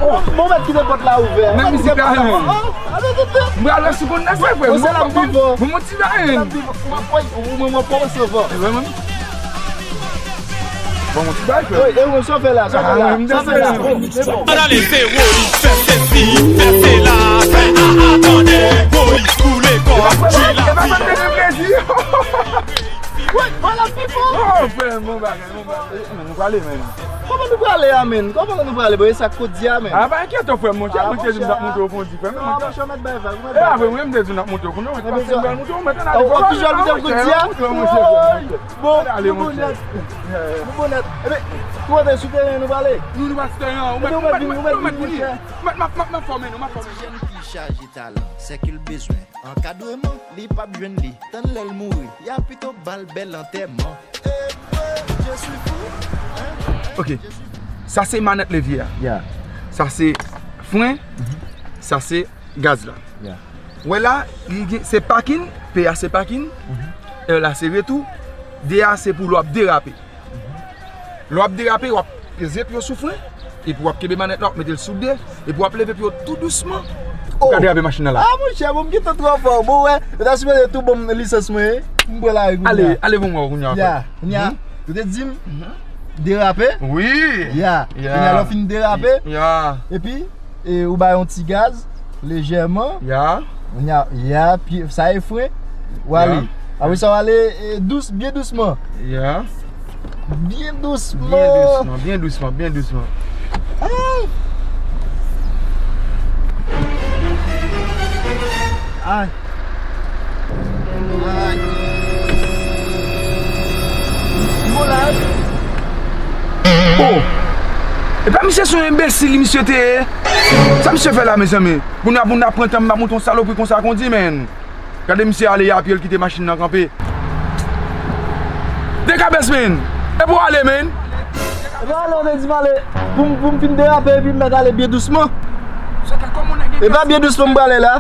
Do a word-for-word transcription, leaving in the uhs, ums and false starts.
Bon, mèt kite pòt la ouvè. Mèt kite pòt la ouvè. M pral wè si konn nan se vre. Bon, se la pi fò. Bon, bon, ti bagay. Ou mwen mwen kòmanse fò. Bon, ti bagay. Wi, e ou sa fè la, sa fè la. Sa fè la. Bon, se bon. Ann ale, se Woyis, fè sesi, fè sela, fè a a, tande. Woyis koule kò, jila. Wi, vwala pi fò. Oh, frè, bon bagay, bon bagay. Nou prale, menn. Kòman nou prale a, menn? Kòman nou prale, bro? E sa k kout di a, menn? A, pa enkyete w, frè m, monchè. Mwen te di m t ap montre w fon di, frè m. A, monchè, mèt bay vag, mèt bay vag. E, apre, mwen, m te di w n ap montre w, kounye a, mwen te di w n ap montre w, mèt ann ale. Ou toujou ap di w kout di a? Woy! Bon, nou bon nèt. Nou bon nèt. Ebe, kote sou teren nou prale? Nou, nou pa sou teren an. Ou mèt, ou mèt, ou mèt vini. M ap, m ap, m ap fòme nou, m ap fòme nou. Jèn ki chaje talan, sèk l bezwen ankadreman, li p ap jwenn li. Tann lè l mouri, y a pito ba l bèl antèman. Ok. Sa se manèt levye a. Yeah. Sa se fren. Sa se gaz la. Yeah. Wè la, li gen, se pakin, P a se pakin, R la se retou, D a se pou lè w ap derape. Lè w ap derape, w ap peze pye w sou fren, epi w ap kenbe manèt la, w ap mete l sou de, epi w ap leve pye w tou dousman pou w ka derape machin nan la. A, monchè, bon, m gentan twò fò. Bon, wè, yo ta sipoze tou ban m lisans mwen, wi. M pran lari kounye a. Ale, ale, bon, wè, kounye a. Ya, kounye a, yo te di m derape. Wi. Ya. Kounye a, lè w fin derape, epi, e, ou bay yon ti gaz, lejèman. Ya. Kounye a, ya, pi, sa e fren. Ou ale. Apre sa, w ale, e, dous, byen dousman. Ya. Byen dousman. Byen dousman, byen dousman, byen dousman. Ay! Ay! Ay! Bon la, wi. Oh! Epa misye se yon enbesil, misye te ye? Sa misye fè la, mezanmi? Pou n ap, pou n ap pran tan, m ap monte yon salopri konsa kondi, menn. Gade misye ale a pye, l kite machin nan kanpe. Dekabès, menn. Epa w ale, menn. Epa ale, w te di m ale pou m, pou m fin derape epi m mèt ale byen dousman. Epa byen dousman m prale la.